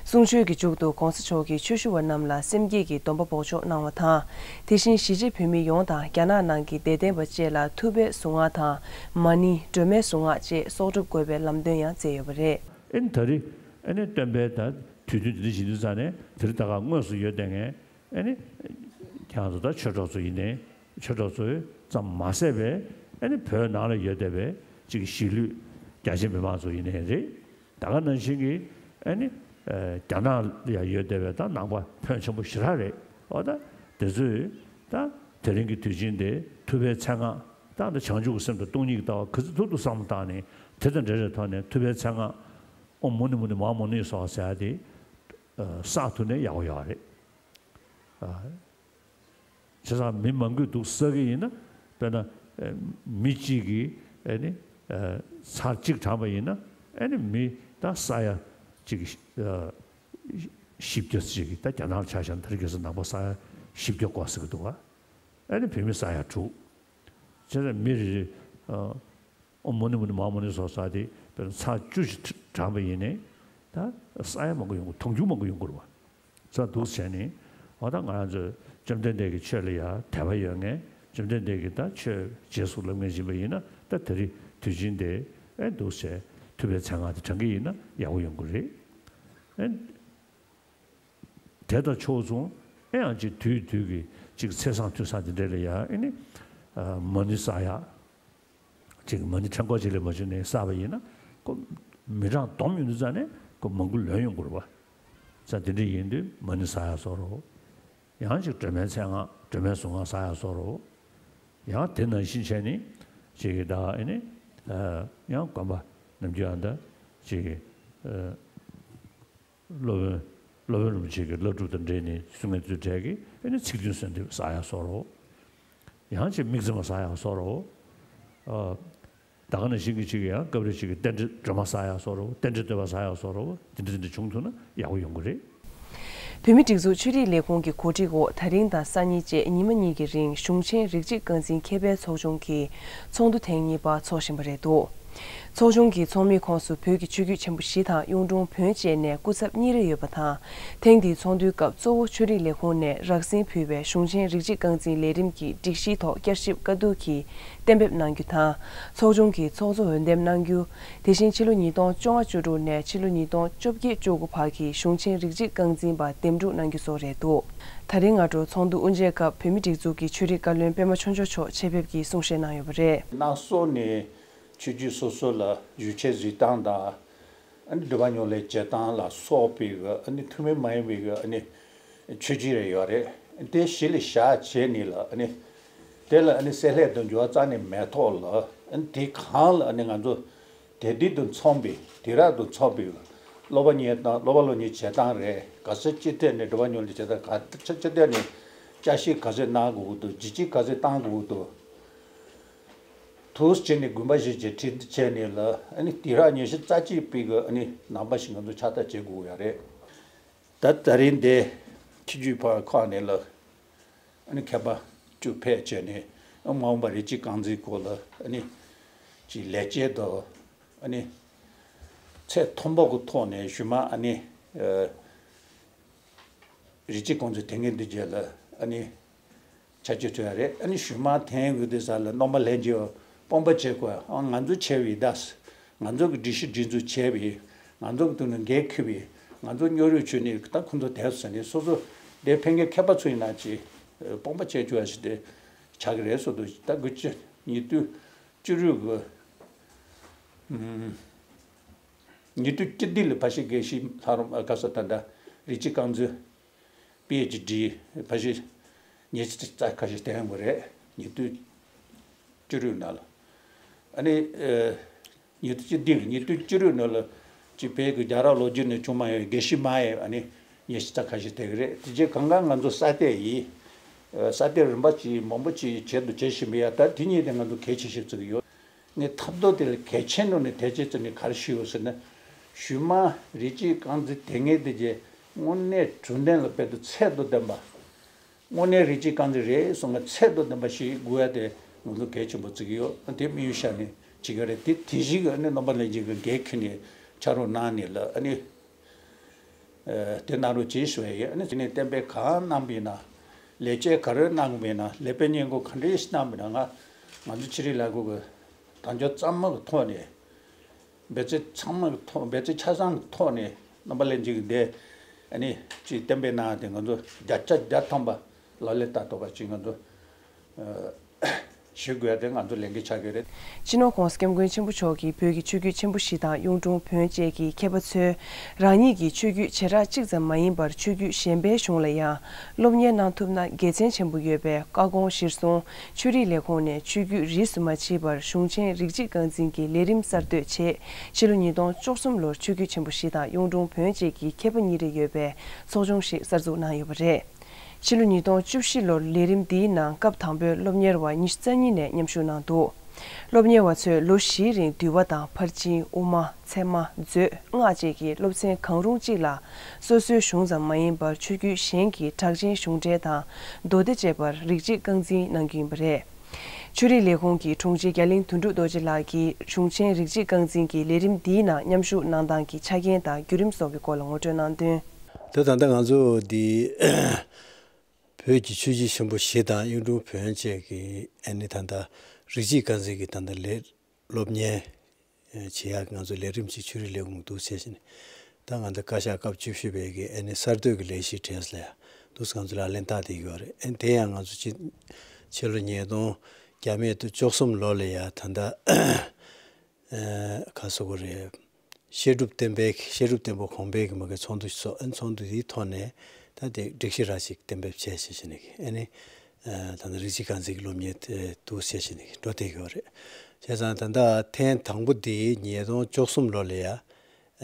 གསུང་ཆོས་ཀྱི་མཇུག་ཏུ་གོང་ས་མཆོག་གིས་ཆོས་ཞུ་བ་རྣམས་ལ་སེམས་བསྐྱེད་ཀྱི་སྡོམ་པ་འབོགས་ཆོག་གནང་བ་དང་། དེ་བཞིན་གཞིས་བྱེས་བོད་མི་ཡོངས་དང་རྒྱ་ནག་ནང་གི་དད་ལྡན་པ་བཅས་ལ་ཐུབ་པའི་གཟུངས་སྔགས་དང་། མ་ཎི་སྒྲོལ་མའི་གཟུངས་སྔགས་བཅས་གསོག་སྒྲུབ་དགོས་པའི་ལམ་སྟོན་ཡང་མཛད་ཡོད་པ་རེད། ཨེ་ནི་ད་རེས་ཨེ་ནི་སྟོན་པའི་ད་དུས་སྟོན་དེ་འདྲ་ཞིག་འདུག་ས་ནས་དེ་རིང་ད་ག་དངོས་སུ་ཡོད་བསྡད་མཁན་ཨེ་ནི་ཁྱེད་རང་ཚོ་ད་ཆོས་གྲོགས་ཚོ་ཡིན་ནའི་ཆོས་གྲོགས་ཚོ་ཙམ་མ་ཟད་པའི་ཨེ་ནི་བོད་ནང་ལ་ཡོད་བསྡད་པའི་གཅིག་གཞིས་ལུས་རྒྱ་ཆེ་མི་མང་ཚོ་ཡིན་ནའི་རེད། ད་ག་ནང་བཞིན་གྱི་ཨེ་ནི་ཨ་རྒྱ་ནག་ལ་ཡང་ཡོད་བསྡད་པའི་ད་ནང་པ་ཕོན་ཆེན་པོ་ཞེ་དྲག་རེད། འོ་ད་དེ་ཚོས་ད་དེ་རིང་གི་དུས་ཆེན་དེ་ཐུབ་པའི་མཚན་སྔགས་ད་ད་བྱང་ཆུབ་ཀྱི་སེམས་དང་སྟོང་ཉིད་ཀྱི་ལྟ་བ་ག་ཚོད་ཐུབ་ཐུབ་བསམ་བློ་བཏང་ནས་དེ་དང་འབྲེལ་བའི་ཐོག་ནས་ཐུབ་པའི་མཚན་སྔགས་ཨོཾ་མུ་ནེ་མུ་ནེ་མ་ཧཱ་མུ་ནེ་སྭཱ་ཧཱ་ཟེར་ཡ་དེ་ཨ་བསགས་ཐུབ་ནས་ཡག་པོ་ཡོད་རེད། ཨ། བྱས་ཙང་མི་མང་པོས་འདུག་བསགས་ཀྱི་ཡིན་ན། དཔེར་ན་ཨེ་མི་གཅིག་གིས་ཨེ་ནི་ཨེ་ཚར་གཅིག་དྲངས་པ་ཡིན་ན་ཨེ་ནི་མི་ད་ས་ཡ་གཅིག་ཨ་བཞི་བརྒྱ་ཅིག་གིས་ད་རྒྱ་ནག་ལ་ཆ་བཞག་ན་ད་རེས་ཁ་སང་ནང་པ་ས་ཡ་བཞི་བརྒྱ་སྐོར་ཟེར་གྱི་འདུག་ག། ཨེ་ནི་བོད་མི་ས་ཡ་དྲུག། བྱས་ཙང་མི་རེ་རེ་ཨ་ཨོཾ་མུ་ནེ་མུ་ནེ་མ་ཧཱ་མུ་ནེ་སྭཱ་ཧཱ་དེ་དཔེར་ན་ཚར་བཅུ་ཞིག་དྲངས་པ་ཡིན་ནའི་ད་ས་ཡ་མང་པོ་ཡོང་གི་དུང་ཕྱུར་མང་པོ་ཡོང་གི་རེད་བ། ས་འདུག་བྱས་ནས་འོ་ད་ང་རང་ཚོ་བཅོམ་ལྡན་འདས་ཀྱི་ཆོས་ལ་ཡང་དད་པ་ཡོད་མཁན། བཅོམ་ལྡན་འདས་ཀྱིས་ད་ཆོས་རྗེས་སུ་བསླབ་མཁན་ཡིན་པ་ཡིན་ན་ད་དེ་རིང་དུས་ཆེན་དེ་ཨེ་འདུག་བྱས་ཐུབ་པའི་མཚན་སྔགས་དེ་དྲངས་ཀྱི་ཡིན་ན་ཡག་པོ་ཡོང་གི་རེད། ཨེ། དེ་དང་ཕྱོགས་མཚུངས་ཨེ་ཡང་ཅིག་དུས་དུས་ཀྱི་ཅིག་ཚེས་བཟང་དུས་བཟང་དེ་འདྲ་ལ་ཡང་ཨེ་ནི་ཨ་མ་ཎི་བསགས་ཡག་ཅིག་མ་ཎི་ཕྲེང་སྐོར་ཅིག་ལས་མ་བྱུང་ནས་བསགས་པ་ཡིན་ན་ཁོ་མི་གྲངས་བསྡོམས་ཡོང་དུས་ཙང་ནས་ཁོ་མང་པོ་ལོན་ཡོང་གི་རེད་བ། ཙང་དེ་འདྲ་ཡིན་དུས་མ་ཎི་བསགས་ཡག་བཟོ་རོགས། ཡང་ཅིག་སྒྲོལ་མའི་མཚན་སྔགས་སྒྲོལ་མའི་གཟུངས་སྔགས་བསགས་ཡག་བཟོ་རོགས། ཡང་དེ་ནང་བཞིན་བྱས་ནས་ཅིག་གི་ད་ཨེ་ནི་ཨ་ཡང་དགོན་པ་ནམ་རྒྱུན་ཡང་ད་ཅིག་གི་ཨ། སློབ་དཔོན་སློབ་དཔོན་རིན་པོ་ཆེ་གི་བླ་སྒྲུབ་དང་འབྲེལ་ནས་གསུང་མཁན་ཚོའི་གྲས་ཀྱིས་ཨེ་ནི་ཚིག་བདུན་གསོལ་འདེབས་བསགས་ཡག་བཟོ་རོགས། ཡང་ཅིག་དམིགས་བརྩེ་མ་བསགས་ཡག་བཟོ་རོགས། ཨ། ད་ག་ནང་བཞིན་གྱི་ཅིག་ཡང་སྐབས་རེ་ཅིག་གི་རྟེན་འབྲེལ་སྒྲོལ་མ་བསགས་ཡག་བཟོ་འདྲ་བོ། རྟེན་འབྲེལ་བསྟོད་པ་བསགས་ཡག་བཟོ་འདྲ་བོ། དེ་འདྲ་དེ་འདྲ་བྱུང་ཐུབ་ན་ཡག་པོ་ཡོང་གི་རེད། བོད་མིའི་སྒྲིག་འཛུགས་ཆོས་རིག་ལས་ཁུངས་ཀྱི་གོ་སྒྲིག་འོག་ད་རིང་དང་སང་ཉིན་བཅས་ཉི་མ་གཉིས་ཀྱི་རིང་གཞུང་ཆེན་རིགས་གཅིག་རྐང་འཛིན་མཁས་པའི་ཚོགས་ཆུང་གིས་ཚོགས་འདུ་ཐེངས་གཉིས་པ་འཚོགས་བཞིན་པ་རེད་འདུག་ཚོགས་ཆུང་གི་ཚོགས་མིའི་ཁོངས་སུ་བོད་ཀྱི་ཆོས་བརྒྱུད་ཆེན་པོ་བཞི་དང་གཡུང་དྲུང་བོན་བཅས་ནས་སྐུ་ཚབ་གཉིས་རེ་ཡོད་པ་དང་། ཐེངས་འདིའི་ཚོགས་འདུའི་སྐབས་གཙོ་བོ་ཆོས་རིག་ལས་ཁུངས་ནས་རགས་ཟིན་ཕུལ་བའི་གཞུང་ཆེན་རིགས་གཅིག་རྐང་འཛིན་ལས་རིམ་གྱི་སྒྲིག་གཞིའི་ཐོག་བསྐྱར་ཞིབ་བཀའ་བསྡུར་གྱིས་གཏན་འབེབས་གནང་རྒྱུ་དང་། ཚོགས་ཆུང་གི་ཚོགས་གཙོ་འོས་འདེམས་གནང་རྒྱུ། དེ་བཞིན་ཕྱི་ལོ་ཉིས་སྟོང་བཅོ་ལྔ་བཅུ་དྲུག་ནས་ཕྱི་ལོ་ཉིས་སྟོང་བཅོ་བརྒྱད་བཅུ་དགུ་བར་གྱི་གཞུང་ཆེན་རིགས་གཅིག་རྐང་འཛིན་པ་འདེམས་སྒྲུག་གནང་རྒྱུ་སོགས་རེད་འདུག་ད་རིང་སྔ་དྲོ་ཚོགས་འདུ་དབུ་འབྱེད་སྐབས་བོད་མིའི་སྒྲིག་འཛུགས་ཀྱི་ཆོས་རིག་བཀའ་བློན་པད་མ་ཆོས་འབྱོར་མཆོག་ཆེད་ཕེབས་ཀྱིས་གསུང་བཤད་གནང་ཡོད་པ་རེད། སྣ་ཚོགས་ནས་ཆོས་བརྒྱུད་སོ་སོ་ལ་ཡོ་བྱད་གཟིགས་སྟངས་དང་། ཨ་ནི་སྒྲུབ་པ་སྨྱུང་གནས་བྱེད་སྟངས་ལ་སོགས་པའི་གི་ཨ་ནི་ཐུན་མོང་མ་ཡིན་པའི་གི་ཨ་ནི་ཆོས་བརྒྱུད་རེ་ཡོད་རེད། དེ་གཞི་ལ་བཞག་བྱས་ནས་ལ་ཨ་ནི་དེ་ལ་ཨ་ནི་བསྲེ་ལྷད་དུ་འགྱུར་བ་རྩ་ནས་མེད་ཐོག་ལ། ཨ་ནི་དེ་གང་ལ་ཨ་ནི་ང་ཚོ་དད་འདུན་དང་འཚམས་པའི་དེང་རབས་དང་འཚམས་པའི་སློབ་པ་གཉེར་སྟངས། སློབ་པ་སློབ་གཉེར་བྱེད་སྟངས་རེད། ག་ཚོད་ཅི་ཐད་ནས་སྒྲུབ་པ་སྨྱུང་གནས་བྱེད་སྟངས། ག་ཚོད་ཅི་ཐད་ནས་བསྐྱར་ཞིབ་ག་ཚོད་གནང་དགོས་ཀྱི་འདུག་འགྱིག་བྱེ་ག་ཚོད་གཏོང་དགོས་ཀྱི་འདུག་འདུག་སེ་བྱས་ནས་དགོན་པ་བཞི་བཅས་ཁྲིད་བྱས་ནས་ལ་ཨ་ནི་དུས་རབས་ཉི་ཤུ་རྩ་གཅིག་པའི་གི་ཨ་ནི་ནང་པ་ཞིག་ང་ཚོ་ཕྱག་བསྟར་བྱེད་དགོས་ཡ་རེད། ད་ད་རིང་འདི་ཆོས་བརྒྱུད་ཕར་ཁག་ནས་ལ་ཨ་ནི་མཁས་པ་བཅུ་ཕེབས་བྱས་ནས་ཨ་མ་འོངས་པ་རིགས་གཅིག་རྐང་འཛིན་སྐོར་ལ་ཨ་ནི་ཅིག་ལེགས་སྐྱེས་དང་ཨ་ནི་ཚད་མཐོན་པོ་གི་ཐོག་ནས་ཞུ་མ་ཨ་ནི་ཨ་རིགས་གཅིག་རྐང་འཛིན་དེ་སྔའི་འདི་རྗེས་ལ་ཨ་ནི། ཆ་རྒྱུས་ཐོན་ཡ་རེད། ཨ་ནི་ཞུ་མ་འཐེན་དགོས་དུས་ས་ལ་རྣམ་པ་ལྷན་རྒྱས་དཔོན་པོ་བྱེད་དགོས། ཨ་ང་ཚོ་ཆེ་བའི་ད་ང་ཚོ་གི་སྒྲིག་གཞི་སྒྲིག་འཛུགས་བྱས་པའི་ང་ཚོ་གི་དུས་ནས་འགན་འཁུར་བའི་ང་ཚོ་སྨྱོ་རུས་ཆུ་ནས་ད་ཁོང་ཚོ་དེབ་ཟེར་ནས་སོ་སོ་དེ་ཕན་མཁན་མཁས་པ་ཚོ་ཡིན་ན་ཅི་དཔོན་པོ་བྱེད་རྒྱུ་ཡ་ཞིག་དེ་ཆགས་ཀྱི་རེད་སོ་དུ་ད་དགུ་བཅུ་ཉིས་སྟོང་བཅུ་དྲུག་གི་ཉིས་སྟོང་བཅུ་བདུན་ལ་ཕ་ཤི་དགེ་བཤེས་ལྷ་རམས་ཨ་ག་ས་ད་ད་རིགས་གཅིག་རྐང་འཛིན་པི་ཨེཆ་ཌི་ཕ་ཤི་ཉི་ཤུ་རྩ་ཁ་ཤས་བསྟན་དགོས་རེད། ཉིས་སྟོང་བཅུ་དྲུག་ནང་ལ་ཨ་ནི་ཉིས་སྟོང་བཅུ་བདུན་ཉིས་སྟོང་བཅུ་དྲུག་ནང་ལ་ཅིག་བོད་ཀྱི་རྒྱལ་རབས་ལོ་རྒྱུས་ནས་བྱུང་མ་ཡོད་དགེ་བཤེས་མ་ཡོད་ཨ་ནི་ཉི་ཤུ་རྩ་ཁ་ཤས་བསྟན་གི་རེད། དེ་རྗེས་གང་ག་ང་ཚོ་ས་གཏེར་ཡིན། ས་གཏེར་རིམ་པ་ཅིག་མང་པོ་ཅིག་བྱེད་དུ་བྱེད་བཞིན་པ་ཡ་ད་དེ་གཉིས་དེ་ང་ཚོ་གལ་ཆེ་ཤོས་བརྩི་གི་ཡོད། ངས་ཐབས་མདོ་དེ་ལ་གལ་ཆེན་ནོ་ནས་དེ་ཅི་ཙི་ནས་ག་རེ་ཞུས་ཡོད་ཟེར་ན། ཞུས་མ་རིགས་གཅིག་རྐང་འཛིན་དེ་ངས་དེ་རྗེས་དངོས་གནས་དྲང་བདེན་ལ་དཔེ་དུ་ཚད་དུ་ལྡན་པ། དངོས་གནས་རིགས་གཅིག་རྐང་འཛིན་རེད་གསུངས་པ་ཚད་དུ་ལྡན་པ་ཞིག་དགོས་ཡ་དེ་ང་ཚོ་གལ་ཆེན་པོ་བརྩི་གི་ཡོད། དེ་དམིགས་ཡུལ་བཞག་ནས་བྱེད་ཀྱི་རེད། དེ་དེ་བཞིན་གྱི་ཨ་ནི་རྣམ་པ་ལྷན་རྒྱས་ཀྱི་འགན་འཁུར་ནས་ཕྱག་རོགས་གནང་ནས་ལ་ཨ་ནི། དེ་གནང་རོགས་གྱིས་ཞུ་ཡ་ཡིན། ཨ་ནི་དེ་ནས་གཏན་འབེབས་གང་གནང་པ་ཡིན་ན། ལེགས་སྐྱེས་ག་རེ་གནང་པ་ཡིན་ན། ལེགས་སྤེལ་སྙན་སྒོ་ག་འདྲ་ཞིག་གནང་པ་ཡིན་ན། ང་ང་ཚོ་ཆོས་རིག་ལས་ཁུངས་ཀྱི་དལ་འབྱོར་གཙང་མ་གི་ཐོག་ནས། འབད་བརྩོན་ཚང་མ་གི་ཐོག་འབད་བརྩོན་ཆ་ཚང་གི་ཐོག་ནས་རྣམ་པ་ལྷན་རྒྱས་ཀྱི་འདི་ཨ་ནི་ཅིག་གཏན་འབེབས་གནང་སྟེ་ང་ཚོ་བརྒྱ་ཆ་བརྒྱ་ཐམ་པ་ལག་ལེན་བསྟར་ཐུབ་པ་ཅིག་ང་ཚོ། ཞུ་དགོས་དེ་ང་ཚོ་ལས་འགན་ཆགས་ཀྱི་རེད། སྤྱི་ནོར་༸གོང་ས་༸སྐྱབས་མགོན་ཆེན་པོ་མཆོག་གིས་བོད་ཀྱི་ཆོས་བརྒྱུད་ཆེན་པོ་བཞི་དང་གཡུང་དྲུང་བོན་བཅས་ཀྱི་མཁས་པ་ཚོས་རང་ཉིད་ཀྱི་ཆོས་བརྒྱུད་བྱེ་བྲག་གཅིག་ཙམ་མ་ཡིན་པར་ཆོས་བརྒྱུད་གཞན་པའི་གཞུང་ལ་ཡང་སློབ་གཉེར་གནང་ཐུབ་ན་དགེ་མཚན་ཆེན་པོ་ཡོད་པས། བཀའ་དགོངས་གཞིར་བཟུང་ཆོས་རིག་ལས་ཁུངས་ནས་ཆོས་བརྒྱུད་རིས་སུ་མ་ཆད་པར་གཞུང་ཆེན་རིགས་གཅིག་རྐང་འཛིན་གྱི་ལས་རིམ་གསར་གཏོད་ཆེད་ཕྱི་ལོ་ཉིས་སྟོང་བཅུ་གསུམ་ལོར་ཆོས་བརྒྱུད་ཆེན་པོ་བཞི་དང་གཡུང་དྲུང་བོན་བཅས་ཀྱི་མཁས་པ་གཉིས་རེ་ཡོད་པའི་ཚོགས་ཆུང་ཞིག་གསར་འཛུགས་གནང་ཡོད་པ་རེད། ཕྱི་ལོ་ཉིས་སྟོང་བཅུ་བཞི་ལོར་ལས་རིམ་འདིའི་ནང་སྐབས་དང་པོའི་སློབ་གཉེར་བ་ཉི་ཤུ་རྩ་གཉིས་ནས་མཉམ་ཞུགས་གནང་འདུག་སློབ་གཉེར་བ་ཚོས་ལོ་བཞིའི་རིང་འདུལ་བ་དང་ཕར་ཕྱིན། དབུ་མ། ཚད་མ། མཛོད། སྔགས་བཅས་ཀྱི་སློབ་ཚན་གང་རུང་གཅིག་ལ་སོ་སོའི་གཞུང་ཙམ་མ་ཡིན་པར་ཆོས་བརྒྱུད་གཞན་གྱི་གྲགས་ཅན་གཞུང་འགྲེལ་དང་མདོ་སྡེ་བཅས་པར་རིགས་གཅིག་རྐང་འཛིན་གནང་རྒྱུ་ཡིན་པ་རེད། ཆོས་རིག་ལས་ཁུངས་ཀྱི་དྲུང་ཆེ་རྒྱ་གླིང་དོན་གྲུབ་རྡོ་རྗེ་ལགས་ཀྱིས་གཞུང་ཆེན་རིགས་གཅིག་རྐང་འཛིན་གྱི་ལས་རིམ་འདིའི་ནང་མཉམ་ཞུགས་གནང་སྟངས་ཀྱི་ཆ་རྐྱེན་དང་བརྒྱུད་རིམ་སོགས་ཀྱི་སྐོར་ལ་ངོ་སྤྲོད་གནང་དོན། ད་ད་ལྟ་ང་ཚོ་འདི་བོད་ཀྱི་ཆོས་བརྒྱུད་ཆེན་པོ་བཞི་དང་གཡུང་དྲུང་བོན་བཅས་ཀྱི་ཨ་ནི་ད་ལྟ་རིགས་གཅིག་རྐང་འཛིན་གྱི་ད་ལྟ་ལས་སློབ་གཉེར་བྱེད་ཡག་ང་ཚོ་ལས་རིམ་གཅིག་ཆོས་རིག་ལས་ཁུངས་འདུག་བྱས་ཤིང་། ད་ང་ཚོ་བཀའ་ཤག་སྐབས་བཅུ་བཞི་པའི་གི་ཨ་ནི་གསར་གཏོད་ཀྱི་ལས་གཞིའི་གྲས་ལ་ཡང་འདུག་ང་ཚོ་ལག་ལེན་བསྟར་བསྡད་ཡོད་རེད། ཨ་ནི་དེ་ཡང་ང་ཚོ་ཕྱི་ཕྱི་ལོ་ཉིས་སྟོང་བརྒྱ་མེད་དུ་བཅུ་གསུམ་ལོ་ལ་ཡང་ད་ལྟ་ཨ་ག་སོ་གོ་རེད། བཤད་སྒྲུབ་བསྟན་པའི་བཤད་སྒྲུབ་བསྟན་པ་གོང་འཕེལ་གྱི་མ་གི་ཚོགས་འདུ་ཞིག་ཚོགས། ཨ་ནི་ཚོགས་འདུ་དེའི་ཐོག་ནས་ད་དེ་སྒྲིག་གཞི་ར་ཞིག་གཏན་འབེབས་བྱས་བྱས་བྱས་ནས་ཨ་ནི་ད་ལྟ་རིགས་གཅིག་རྐང་འཛིན་གྱི་སློབ་གཉེར་དེ་འདུག་བྱས་བྱས་ནས་འགྲོ་བསྡད་ཡོད་རེད། བྱས་ཙང་ད་ལྟ་ཐེངས་དང་པོ་དེ་ཉིས་སྟོང་བཅུ་གསུམ་ལོ་ལ་ཡ།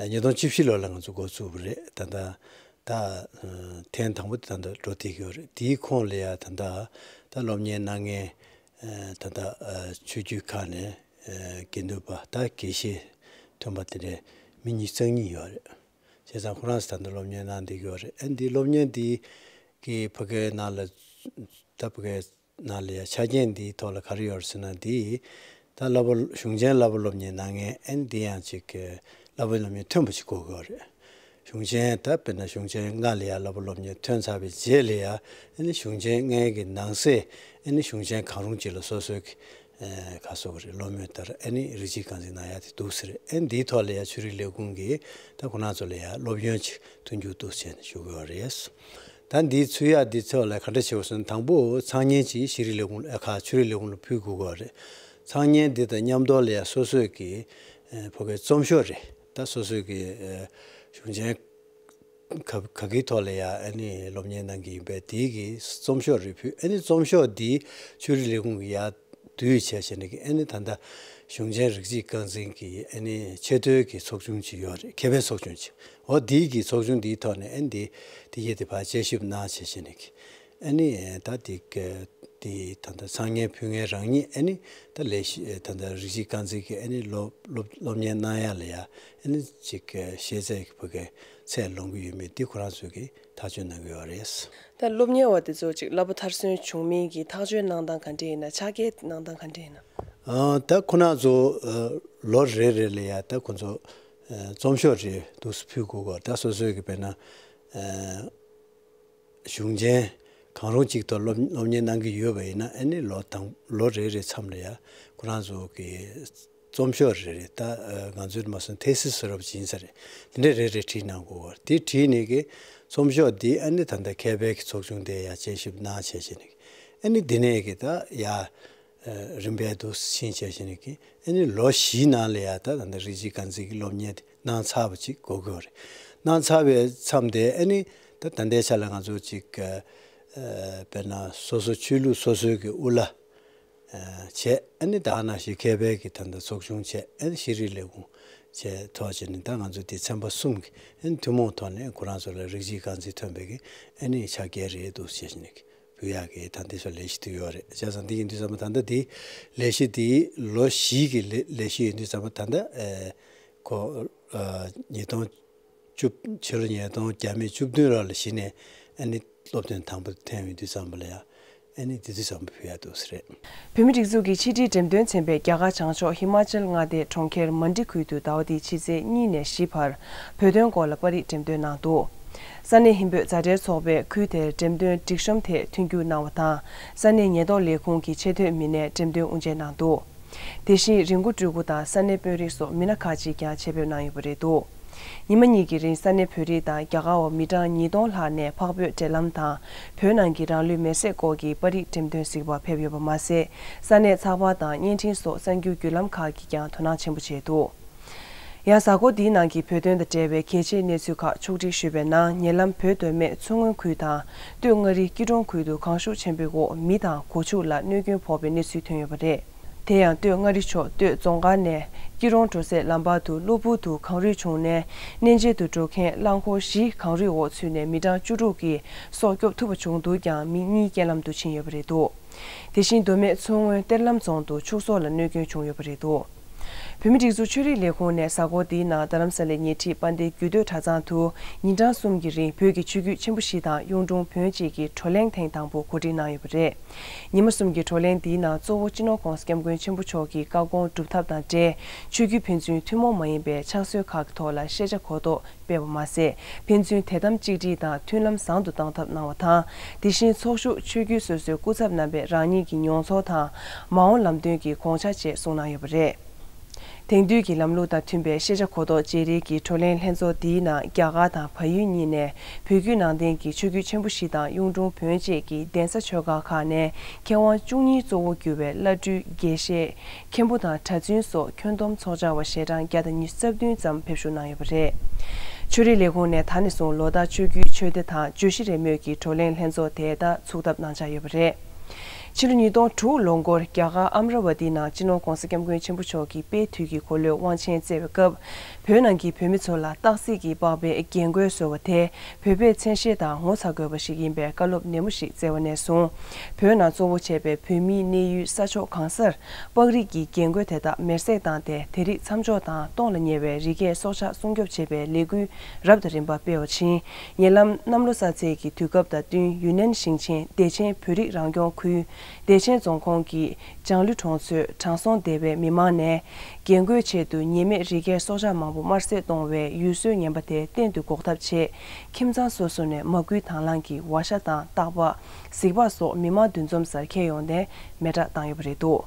ཉིས་སྟོང་བཅུ་བཞི་ལོ་ལ་ང་ཚོ་འགོ་བཙུགས་པ་རེད། ད་ལྟ་ད་ཐེངས་དང་པོ་དེ་ད་ལྟ་འགྲོ་བསྡད་ཡོད་རེད། དེའི་ཁོངས་ལ་ཡ་ད་ལྟ་ད་སློབ་གཉེར་གནང་མཁན་ད་ལྟ་ཆོས་བརྒྱུད་ཁག་ནས་ ཨ་དགེ་འདུན་པ་ད་དགེ་བཤེས་ཐོན་པ་དེ་འདྲའི་མི་ཉིས་རྩ་གཉིས་ཡོད་རེད། བྱས་ཙང་ཁོ་རང་ཚོ་ད་ལྟ་སློབ་གཉེར་གནང་བསྡད་ཀྱི་ཡོད་རེད། ཨ་འདི་སློབ་གཉེར་འདི་གི་ཕ་གིའི་ནང་ལ་ད་ཕ་གིའི་ནང་ལ་ཡ་ཆ་རྐྱེན་འདིའི་ཐོག་ལ་ག་རེ་ཡོད་རེད་ཟེར་ན། འདི་ད་བསླབ་པ་གཞུང་ཆེན་བསླབ་པ་སློབ་གཉེར་གནང་མཁན་ཨ་ནི་འདི་ཡང་ཅིག་གི་བསླབ་པ་སློབ་གཉེར་ཐོན་པ་ཅིག་དགོས་ཀྱི་ཡོད་རེད། གཞུང་ཆེན་ད་དཔེར་ན་གཞུང་ཆེན་ལྔ་ལ་ཡ་བསླབ་པ་སློབ་གཉེར་ཐོན་ཚར་བའི་རྗེས་ལ་ཡ་ཨ་ནི་གཞུང་ཆེན་ལྔའི་གི་ནང་གསེས་ཨ་ནི་གཞུང་ཆེན་གང་རུང་ཅིག་ལ་སོ་སོའི་གི་ཨེ་ག་སོགས་རེད། སློབ་མོས་ལྟར་ཨ་ནི་རིགས་གཅིག་རྐང་འཛིན་གནང་ཡ་དེ་འདུག་ཟེར། ཨ་ནི་འདིའི་ཐོག་ལ་ཡ་ཆོས་རིག་ལས་ཁུངས་ཀྱིས་ད་ཁོ་རང་ཚོ་ལ་ཡ་སློབ་ཡོན་ཅིག་མཐུན་འགྱུར་འདུག་བྱས་ནས་ཞུ་གི་ཡོད་རེད། ད་འདིའི་ཚུད་ཡག་འདི་ཚོ་ལ་ག་འདྲ་བྱེད་དགོས་ཟེར་ན། དང་པོ་ཚང་མཉེན་ཅིག་ཤེས་རིག་ལས་ཁུངས་ལ་ཨ་ཁ་ཆོས་རིག་ལས་ཁུངས་ལ་ཕུལ་དགོས་ཀྱི་ཡོད་རེད། ཚང་མཉེན་འདི་དང་མཉམ་དུ་ལ་ཡ་སོ་སོའི་གི་ཨེ་ཕ་གིའི་རྩོམ་ཤོག་རེད། ད་སོ་སོའི་གི་ཨེ་གཞུང་ཆེན་ག་ག་གི་ཐོག་ལ་ཡ་ཨ་ནི་སློབ་གཉེར་གནང་གི་ཡིན་པས། དེའི་གི་རྩོམ་ཤོག་རེ་ཕུལ། ཨ་ནི་རྩོམ་ཤོག་འདི་ཆོས་རིག་ལས་ཁུངས་ཀྱི་ཡ་བསྡུས་བྱས་བྱས་ནས་ཀྱི་ཨ་ནི་ད་ལྟ་གཞུང་ཆེན་རིགས་གཅིག་རྐང་འཛིན་གྱི་ཨ་ནི་ཆེས་མཐོའི་གི་ཚོགས་ཆུང་ཅིག་ཡོད་རེད། མཁས་པའི་ཚོགས་ཆུང་ཅིག་འོ་དེའི་གི་ཚོགས་ཆུང་འདིའི་ཐོག་ནས་ཨ་ནི་འདི་དེ་གའི་དེ་ཕར་དཔྱད་ཞིབ་གནང་བྱས་བྱས་ནས་ཀྱི་ཨ་ནི་ད་དེ་ག་དེ་ད་ལྟ་ཚང་མཉེན་ཕུལ་མཁན་རང་ཉིད་ཨ་ནི་ད་ལས་གཞི་ད་ལྟ་རིགས་གཅིག་རྐང་འཛིན་གྱི་ཨ་ནི་སློབ་སློབ་སློབ་གཉེར་གནང་ཡ་ལ་ཡ་ཨ་ནི་ཅིག་ཤེས་ཚད་ཀྱི་ཕ་གི་ཚད་ལོངས་ཀྱི་ཡོད་མེད་འདི་ཁོ་རང་ཚོས་ཀྱི་ཐག་གཅོད་གནང་གི་ཡོད་རེད། ད་སློབ་གཉེར་བ་དེ་ཚོ་ཅིག་བསླབ་པ་མཐར་སོན་བྱུང་མིན་གྱི་ཐག་གཅོད་གནང་སྟངས་ག་འདྲས་ཡིན་ན། ཆ་རྐྱེན་གནང་སྟངས་ག་འདྲས་ཡིན་ན། ཨ་ད་ཁོ་རང་ཚོ་ཨ་ལོ་རེ་རེ་ལ་ཡ་ད་ཁོ་ཚོ་ཨ་རྩོམ་ཤོག་རེ་འདུག་སེ་ཕུལ་དགོས་ཀྱི་ཡོད་རེད། ད་སོ་སོའི་གི་དཔེར་ན་ཨ་གཞུང་ཆེན་གང་རུང་གཅིག་ཐོག་སློབ་སློབ་གཉེར་གནང་གི་ཡོད་པ་ཡིན་ན་ཨ་ནི་ལོ་དང་ལོ་རེ་རེ་མཚམས་ལ་ཡ་ཁོ་རང་ཚོ་གི་རྩོམ་ཤོག་རེ་རེ། ད་ཨ་ང་ཚོས་མ་སོང་ཐེ་སིས་ཟེར་བ་ཅིག་ཡིན་ས་རེད། དེ་འདྲ་རེ་རེ་བྲིས་གནང་དགོས་པ་རེད། དེ་བྲིས་ནས་གི་རྩོམ་ཤོག་འདི་ཨ་ནི་ད་ལྟ་མཁས་པའི་གི་ཚོགས་ཆུང་དེ་ཡ་དཔྱད་ཞིབ་གནང་བྱས་བྱས་ནས་ཨ་ནི་འདི་ནས་གི་ད་ཡ་ཨ་རིམ་པས་འདུག་སེ་ཕྱིན་བྱས་བྱས་ནས་གི་ཨ་ནི་ལོ་བཞིའི་ནང་ལ་ཡ་ད་ད་ལྟ་རིགས་གཅིག་རྐང་འཛིན་གི་སློབ་གཉེར་དེ་གནང་ཚར་བ་ཅིག་དགོས་ཀྱི་ཡོད་རེད། གནང་ཚར་བའི་མཚམས་དེ་ཨ་ནི་ད་ད་ལྟའི་ཆ་ལ་ང་ཚོ་ཅིག་ཨ་ཨ་དཔེར་ན་སོ་སོ་ཆོས་ལུགས་སོ་སོའི་གི་དབུ་བླ་ཨ་བྱས། ཨ་ནི་ད་ནང་བཞིན་མཁས་པའི་གི་ད་ལྟ་ཚོགས་ཆུང་བྱས། ཨ་ནི་ཤེས་རིག་ལས་ཁུངས་བྱས་ཐོག་བྱས་ནས་ད་ང་ཚོ་དེ་ཚན་པ་གསུམ་གི་ཨ་ནི་ཐུན་མོང་ཐོག་ནས་ཁོ་རང་ཚོ་ལ་རིགས་གཅིག་རྐང་འཛིན་ཐོན་པའི་གི་ཨ་ནི་ཆ་རྐྱེན་རེད་འདུག་བྱས་ནས་གི་ཕུལ་ཡག་གི་ད་འདི་ཚོ་ལས་གཞི་དེ་ཡོད་རེད། བྱས་ཙང་འདི་ཡིན་དུས་ཙམ་པ་ད་ལྟ་འདི་ལས་གཞི་འདི་ལོ་བཞི་གི་ལས་ལས་གཞི་ཡིན་དུས་ཙམ་པ་ད་ལྟ་ཨེ་ཁོ་ཨ་ཉིས་སྟོང་བཅུ་ཕྱི་ལོ་ཉིས་སྟོང་བརྒྱ་མེད་བཅུ་བདུན་ལོ་ལ་གཞི་ནས་ཨ་ནི་སློབ་ཐོན་དང་པོ་ཐོན་ཡོང་དུས་ཙམ་པ་ལ་ཡ་ཨ་ནི་འདི་དུས་ཙམ་པ་ཕུལ་ཡག་འདུག་ས་རེད། བོད་མིའི་སྒྲིག་འཛུགས་ཀྱི་ཕྱི་དྲིལ་འགྲེམས་སྟོན་ཚན་པས་རྒྱ་གར་བྱང་ཕྱོགས་ཧི་མ་ཅལ་མངའ་སྡེའི་གྲོང་ཁྱེར་མན་ཌི་ཁུལ་དུ་ཟླ་བ་འདིའི་ཕྱི་ཚེས་གཉིས་ནས་བཞི་བར་བོད་དོན་སྐོར་ལ་པར་རིས་འགྲེམས་སྟོན་གནང་འདུག་ས་གནས་ཧིན་བོད་མཛའ་འབྲེལ་ཚོགས་པས་ཁུལ་དེར་འགྲེམས་སྟོན་སྒྲིག་གཤོམ་ཐད་མཐུན་འགྱུར་གནང་བ་དང་། ས་གནས་ཉེན་རྟོག་ལས་ཁུངས་ཀྱི་ཆེས་མཐོའི་མི་སྣས་འགྲེམས་སྟོན་དབུ་འབྱེད་གནང་འདུག་དེ་བཞིན་རི་མགོ་སྤྲུལ་སྐུ་དང་ས་གནས་དཔོན་རིགས་སོགས་མི་སྣ་ཁག་ཅིག་ཀྱང་ཆེད་ཕེབས་གནང་ཡོད་པ་རེད་འདུག་ཉི་མ་གཉིས་ཀྱི་རིང་ས་གནས་བོད་རིགས་དང་རྒྱ་གར་བ་མི་གྲངས་ཉིས་སྟོང་ལྷག་ནས་འཕགས་བོད་འབྲེལ་ལམ་དང་བོད་ནང་གི་རང་ལུས་མེར་སྲེག་སྐོར་གྱི་པར་རིས་འགྲེམས་སྟོན་གཟིགས་པར་ཕེབས་ཡོད་པ་མ་ཟད། ས་གནས་ཚགས་པར་དང་བརྙན་འཕྲིན་སོགས་གསར་འགྱུར་བརྒྱུད་ལམ་ཁག་གིས་ཀྱང་དོ་སྣང་ཆེན་པོ་བྱས་འདུག་ཡང་གཟའ་འཁོར་འདིའི་ནང་གི་བོད་དོན་དང་འབྲེལ་བའི་གལ་ཆེའི་གནས་ཚུལ་ཁག་ཕྱོགས་སྒྲིག་ཞུས་པའི་ནང་། ཉེ་ལམ་བོད་མདོ་སྨད་མཚོ་སྔོན་ཁུལ་དང་སྟོད་མངའ་རིས་སྐྱིད་གྲོང་ཁུལ་དུ་གངས་ཤུགས་ཆེན་པོའི་འོག་མི་དང་སྒོ་ཕྱུགས་ལ་གནོད་སྐྱོན་ཕོག་པའི་གནས་ཚུལ་ཐོན་ཡོད་པ་རེད། དེ་ཡང་སྟོད་མངའ་རིས་ཕྱོགས་སྟོད་རྫོང་དཀར་ནས་སྐྱིད་གྲོང་འགྲོ་སའི་ལམ་བར་དུ་གློ་བུར་དུ་གངས་རུད་བྱུང་ནས། གནས་མཇལ་དུ་འགྲོ་མཁན་རླངས་འཁོར་བཞི་གངས་རུད་འོག་ཚུད་ནས་མི་གྲངས་བཅུ་དྲུག་གི་སྲོག་སྐྱོབ་ཐུབ་པ་བྱུང་འདུག་ཀྱང་། མི་གཉིས་རྐྱེན་ལམ་དུ་ཕྱིན་ཡོད་པ་རེད་འདུག་དེ་བཞིན་མདོ་སྨད་མཚོ་སྔོན་གཏེར་ལམ་རྫོང་དུ་ཕྱུགས་ཟོག་ལ་གནོད་སྐྱོན་བྱུང་ཡོད་པ་རེད་འདུག་བོད་མིའི་སྒྲིག་འཛུགས་ཆོས་རིག་ལས་ཁུངས་ནས་གཟའ་འཁོར་འདིའི་ནང་རྡ་རམ་ས་ལའི་ཉེ་འཁྲིས་དཔལ་ལྡན་རྒྱུད་སྟོད་གྲྭ་ཚང་དུ་ཉིན་གྲངས་གསུམ་གྱི་རིང་བོད་ཀྱི་ཆོས་བརྒྱུད་ཆེན་པོ་བཞི་དང་གཡུང་དྲུང་བོན་བཅས་ཀྱི་བགྲོ་གླེང་ཐེངས་དང་པོ་གོ་སྒྲིག་གནང་ཡོད་པ་རེད། ཉི་མ་གསུམ་གྱི་བགྲོ་གླེང་འདིའི་ནང་གཙོ་བོ་སྤྱི་ནོར་༸གོང་ས་༸སྐྱབས་མགོན་ཆེན་པོ་མཆོག་གི་བཀའ་དགོངས་སྒྲུབ་ཐབས་དང་འབྲེལ། ཆོས་བརྒྱུད་ཕན་ཚུན་ཐུན་མོང་མ་ཡིན་པའི་ཕྱག་སྲོལ་ཁག་གི་ཐོག་ལ་ཤེས་བྱ་གོ་རྟོགས་སྤེལ་བ་མ་ཟད། ཕན་ཚུན་དད་དམ་གཅིག་སྒྲིལ་དང་མཐུན་ལམ་བཟང་དུ་གཏང་ཐབས་གནང་བ་དང་། དེ་བཞིན་ཚོགས་ཞུགས་ཆོས་བརྒྱུད་སོ་སོའི་སྐུ་ཚབ་རྣམ་པས་རང་ཉིད་ཀྱི་མྱོང་ཚོར་དང་། མ་འོངས་ལམ་སྟོན་གྱི་དགོངས་འཆར་བཅས་གསུངས་གནང་ཡོད་པ་རེད། དེང་དུས་ཀྱི་ལམ་ལུགས་དང་མཐུན་པའི་ཤེས་བྱ་གོ་རྟོགས་བརྗེ་རེས་ཀྱི་བགྲོ་གླེང་ལྷན་ཚོགས་འདིའི་ནང་རྒྱ་གར་དང་བལ་ཡུལ་གཉིས་ནས་བོད་བརྒྱུད་ནང་བསྟན་གྱི་ཆོས་བརྒྱུད་ཆེན་པོ་བཞི་དང་གཡུང་དྲུང་བོན་བཅས་ཀྱི་གདན་ས་ཆོས་སྒར་ཁག་ནས་མཁས་དབང་བཅུ་གཉིས་གཙོ་བོ་གྱུར་པའི་བླ་སྤྲུལ་དགེ་བཤེས། མཁན་པོ་དང་གྲྭ་བཙུན་སོགས་ཁྱོན་བསྡོམས་ཚོགས་བཅར་བ་ཞལ་གྲངས་བརྒྱ་དང་ཉི་ཤུ་རྩ་བདུན་ཙམ་ཕེབས་ཞུགས་གནང་ཡོད་པ་རེད། ཆོས་རིག་ལས་ཁུངས་ནས་ད་ནས་བཟུང་ལོ་ལྟར་ཆོས་བརྒྱུད་ཆོས་སྡེ་དང་བརྗོད་གཞི་རེས་མོས་ཀྱི་བགྲོ་གླེང་ལྷན་ཚོགས་དེ་ལྟར་ཚུགས་ཐབས་གནང་འཆར་ཡོད་པ་རེད། ཕྱི་ལོ་ཉིས་སྟོང་དྲུག་ལོ་འགོར་རྒྱ་གར་ཨམ་ར་ཝ་ཏི་ནང་སྤྱི་ནོར་༧གོང་ས་༧སྐྱབས་མགོན་ཆེན་པོ་མཆོག་གིས་དཔལ་དུས་ཀྱི་འཁོར་ལོའི་དབང་ཆེན་བསྩལ་བའི་སྐབས། བོད་ནང་གི་བོད་མི་ཚོ་ལ་སྟག་གཟིག་གིས་སྤགས་པའི་རྒྱན་གོས་བཟོ་བ་དེ་བོད་པའི་མཚན་ཤས་དང་ངོ་ཚ་དགོས་པ་ཞིག་ཡིན་པའི་བཀའ་སློབ་ནན་མོ་ཞིག་བསྩལ་བ་ནས་བཟུང་། བོད་ནང་གཙོ་བོ་བྱས་པའི་བོད་མིའི་གནས་ཡུལ་ས་ཕྱོགས་གང་སར་སྤགས་རིས་ཀྱི་རྒྱན་གོས་དེ་དག་མེར་སྲེག་བཏང་སྟེ། དེ་རིགས་མཚམས་འཇོག་དང་སྟོངས་ལ་ཉེ་བའི་རི་སྐྱེས་སྲོག་ཆགས་སྲུང་སྐྱོབ་བྱེད་པའི་ལས་འགུལ་རབ་དང་རིམ་པ་སྤེལ་བ་ཕྱིན། ཉེ་ལམ་གནམ་ལོ་གསར་ཚེས་ཀྱི་དུས་སྐབས་དང་བསྟུན། ཡུན་ནན་ཞིང་ཆེན་བདེ་ཆེན་བོད་རིགས་རང་སྐྱོང་ཁུལ་བདེ་ཆེན་རྫོང་ཁོངས་ཀྱི་ལྗང་ལུས་གྲོང་ཚོའི་དྲང་སྲོང་སྡེ་བའི་མི་མང་ནས། རྒྱན་གོས་ཆེད་དུ་ཉེས་མེད་རི་སྐྱེས་སྲོག་ཆགས་མང་པོ་དམར་གསོད་གཏོང་བའི་ཡུལ་སྲོལ་ངན་པ་དེ་གཏན་དུ་འགོག་ཐབས་ཆེད། ཁྱིམ་ཚང་སོ་སོ་ནས་མ་སྐུལ་དང་བླངས་ཀྱིས་ཝ་ཤ་དང་སྟག་ལྤགས། གཟིག་ལྤགས་སོགས་མི་མང་འདུ་འཛོམས་སར་འཁྱེར་ཡོང་སྟེ་མེ་སྲེག་བཏང་ཡོད་པ་རེད་འདུག་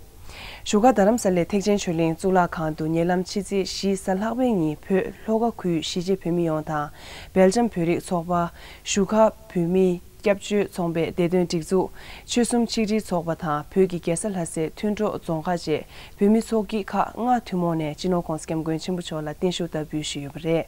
བཞུགས་སྒར་རྡ་རམ་ས་ལའི་ཐེག་ཆེན་ཆོས་གླིང་གཙུག་ལག་ཁང་དུ་ཉེ་ལམ་ཕྱི་ཚེས་བཞི་གཟའ་ལྷག་པའི་ཉིན་བོད་ལྷོ་ཁ་ཁུལ་གཞིས་བྱེས་བོད་མི་ཡོངས་དང་། སྦེལ་ཇམ་བོད་རིགས་ཚོགས་པ། བཞུགས་སྒར་བོད་མིའི་སྐྱབས་བཅོལ་ཚོང་པའི་བདེ་དོན་སྒྲིག་འཛུགས། ཆོལ་གསུམ་ཆིག་སྒྲིལ་ཚོགས་པ་དང་བོད་ཀྱི་རྒྱལ་ས་ལྷ་སའི་མཐུན་གྲོགས་རྫོང་ཁག་བཅས་བོད་མི་ཚོགས་སྐྱིད་ཁག་ལྔ་ཐུན་མོང་ནས་སྤྱི་ནོར་༧གོང་ས་༧སྐྱབས་མགོན་ཆེན་པོ་མཆོག་ལ་བརྟན་བཞུགས་བསྟར་འབུལ་ཞུས་ཡོད་པ་རེད།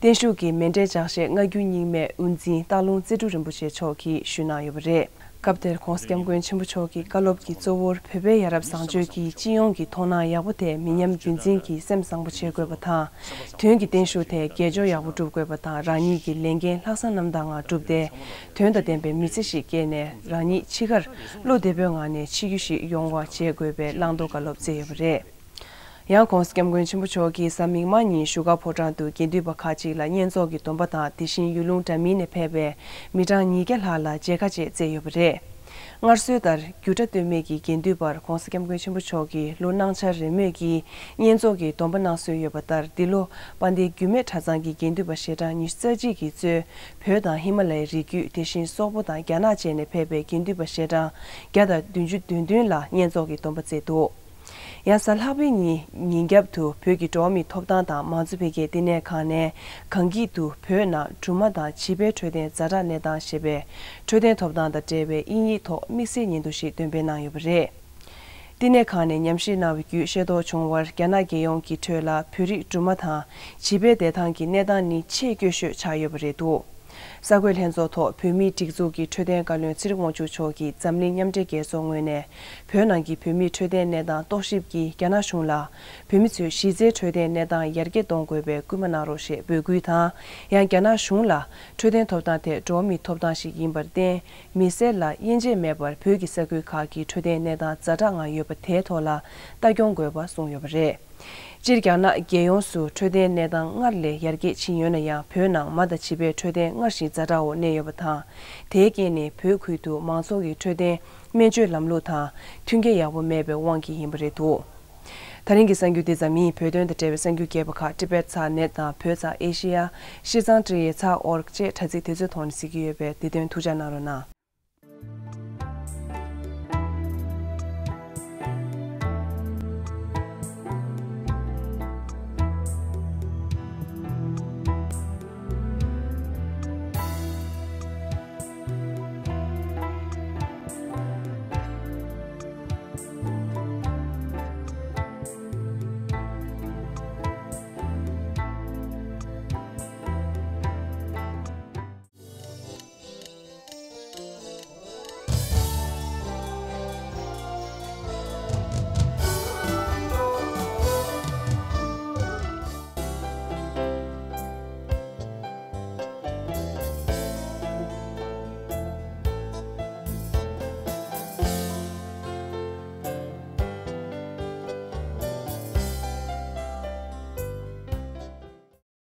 བརྟན་བཞུགས་ཀྱི་མཎྜལ་ལྗགས་བཤད་སྔ་འགྱུར་རྙིང་མའི་དབུ་འཛིན་སྟག་ལུང་རྩེ་སྤྲུལ་རིན་པོ་ཆེ་མཆོག་གིས་ཞུས་གནང་ཡོད་པ་རེད། སྐབས་དེར་༧གོང་ས་༧སྐྱབས་མགོན་ཆེན་པོ་མཆོག་གི་བཀའ་སློབ་ཀྱི་གཙོ་བོར་བོད་པའི་ཡ་རབས་བཟང་སྤྱོད་ཀྱི་སྤྱི་ཡོངས་ཀྱི་མཐོང་སྣང་ཡག་པོ་དེ་མི་ཉམས་རྒྱུན་འཛིན་གྱིས་སེམས་བཟང་པོ་བྱེད་དགོས་པ་དང་། དོན་གྱི་བརྟན་བཞུགས་དེ་དགེ་སྦྱོར་ཡག་པོ་སྒྲུབ་དགོས་པ་དང་། རང་ཉིད་ཀྱི་ལས་འགན་ལྷག་བསམ་རྣམ་དག་ངང་བསྒྲུབས་ཏེ། དོན་དང་ལྡན་པའི་མི་ཚེ་ཞིག་སྐྱེལ་ནས། རང་ཉིད་འཆི་ཁར་བློ་བདེ་པོའི་ངང་ནས་འཆི་རྒྱུ་ཞིག་ཡོང་བ་བྱེད་དགོས་པའི་བླང་དོར་བཀའ་སློབ་སྩལ་ཡོད་པ་རེད། ཡང་༧གོང་ས་༧སྐྱབས་མགོན་ཆེན་པོ་མཆོག་གིས་གཟའ་མིག་དམར་ཉིན་བཞུགས་སྒར་ཕོ་བྲང་དུ་དགེ་འདུན་པ་ཁག་ཅིག་ལ་བསྙེན་རྫོགས་ཀྱི་སྡོམ་པ་དང་། དེ་བཞིན་ཡུལ་ལུང་འདྲ་མིན་ནས་ཕེབས་པའི་མི་གྲངས་ཉིས་བརྒྱ་ལྷག་ལ་མཇལ་ཁ་བཅས་བསྩལ་ཡོད་པ་རེད། སྔར་སྲོལ་ལྟར་རྒྱུད་གྲྭ་སྟོད་སྨད་ཀྱི་དགེ་འདུན་པར་༧གོང་ས་༧སྐྱབས་མགོན་ཆེན་པོ་མཆོག་གིས་ལོ་གནང་འཆར་རེ་མོས་ཀྱིས་བསྙེན་རྫོགས་ཀྱི་སྡོམ་པ་གནང་སྲོལ་ཡོད་པ་ལྟར། འདི་ལོ་དཔལ་ལྡན་རྒྱུད་སྨད་གྲྭ་ཚང་གི་དགེ་འདུན་པ་ཞལ་གྲངས་ཉི་ཤུ་རྩ་གཅིག་གིས་གཙོས་བོད་དང་ཧི་མ་ལ་ཡའི་རི་རྒྱུད། དེ་བཞིན་སོག་པོ་དང་རྒྱ་ནག་བཅས་ནས་ཕེབས་པའི་དགེ་འདུན་པ་ཞལ་གྲངས་བརྒྱ་དང་བདུན་ཅུ་དོན་བདུན་ལ་བསྙེན་རྫོགས་ཀྱི་སྡོམ་པ་བསྩལ་འདུག་ཡང་གཟའ་ལྷག་པའི་ཉིན་ཉིན་རྒྱབ་ཏུ་བོད་ཀྱི་འགྲོ་བ་མིའི་ཐོབ་ཐང་དང་མང་གཙོ་འཕེལ་རྒྱས་བསྟི་གནས་ཁང་ནས་གངས་སྐྱིད་དུ་བོད་ནང་སྦྲུམ་མ་དང་བྱིས་པའི་འཕྲོད་བསྟེན་ཛ་དྲག་གནས་སྟངས་ཞེས་པའི་འཕྲོད་བསྟེན་ཐོབ་ཐང་དང་འབྲེལ་བའི་དབྱིན་ཡིག་ཐོག་དམིགས་བསལ་བརྙན་ཐུང་ཞིག་འདོན་སྤེལ་གནང་ཡོད་པ་རེད། བསྟི་གནས་ཁང་ནས་ཉམས་ཞིབ་གནང་བའི་བརྒྱུད་ཤེས་རྟོགས་བྱུང་བར། རྒྱ་ནག་རྒྱལ་ཡོངས་ཀྱི་ཁྲོད་ལ་བོད་རིགས་སྦྲུམ་མ་དང་བྱིས་པའི་བསྡད་ཐང་གི་གནས་སྟངས་ནི་ཆེས་སྐྱོ་ཤོས་ཆགས་ཡོད་པ་རེད་འདུག་གསར་འགོད་ལྷན་ཚོགས་ཐོག་བོད་མིའི་སྒྲིག་འཛུགས་ཀྱི་འཕྲོད་བསྟེན་བཀའ་བློན་ཚེ་རིང་དབང་ཕྱུག་མཆོག་གིས་འཛམ་གླིང་མཉམ་འབྲེལ་རྒྱལ་ཚོགས་ངོས་ནས་བོད་ནང་གི་བོད་མིའི་འཕྲོད་བསྟེན་གནས་སྟངས་རྟོག་ཞིབ་ཀྱིས་རྒྱ་ནག་གཞུང་ལ་བོད་མི་ཚོའི་གཞི་རྩའི་འཕྲོད་བསྟེན་གནས་སྟངས་ཡར་རྒྱས་གཏོང་དགོས་པའི་སྐུལ་མ་གནང་རོགས་ཞེས་འབོད་སྐུལ་དང་། ཡང་རྒྱ་ནག་གཞུང་ལ་འཕྲོད་བསྟེན་ཐོབ་ཐང་དེ་འགྲོ་བ་མིའི་ཐོབ་ཐང་ཞིག་ཡིན་པར་བརྟེན། མི་སེར་ལ་དབྱེ་འབྱེད་མེད་པར་བོད་ཀྱི་ས་ཁུལ་ཁག་གི་འཕྲོད་བསྟེན་གནས་སྟངས་ཛ་དྲག་ངང་ཡོད་པ་དེའི་ཐོག་ལ་ལྟ་སྐྱོང་དགོས་པ་གསུངས་ཡོད་པ་རེད། སྤྱིར་རྒྱ་ནག་རྒྱལ་ཡོངས་སུ་འཕྲོད་བསྟེན་གནས་སྟངས་སྔར་ལས་ཡར་རྒྱས་ཕྱིན་ཡོད་ན་ཡང་། བོད་ནང་མ་དང་བྱིས་པའི་འཕྲོད་བསྟེན་སྔར་བཞིན་ཛ་དྲག་འོག་གནས་ཡོད་པ་དང་། དེའི་རྐྱེན་ནི་བོད་ཁུལ་དུ་མང་ཚོགས་ཀྱི་འཕྲོད་བསྟེན་སྨན་བཅོས་ལམ་ལུགས་དང་མཐུན་རྐྱེན་ཡག་པོ་མེད་པའི་དབང་གིས་ཡིན་པ་རེད་འདུག་ད་རིང་གི་གསར་འགྱུར་འདི་ཙམ་ཡིན། བོད་དོན་དང་འབྲེལ་བའི་གསར་འགྱུར་རྒྱས་པ་ཁག་ཊི་བེཊ་ཚགས་ནེཊ་དང་བོད་ཚགས་ཨེ་ཤེ་ཡ། ཤིས་ཙང་ཀྲི་ཡེ་ཚགས་ཨོ་རྒ་བཅས་དྲ་ཚིགས་དེ་ཚོའི་ཐོག་ནས་གཟིགས་ཀྱི་ཡོད་པས། དེ་དོན་ཐུགས་འཇགས་གནང་རོགས་གནང་།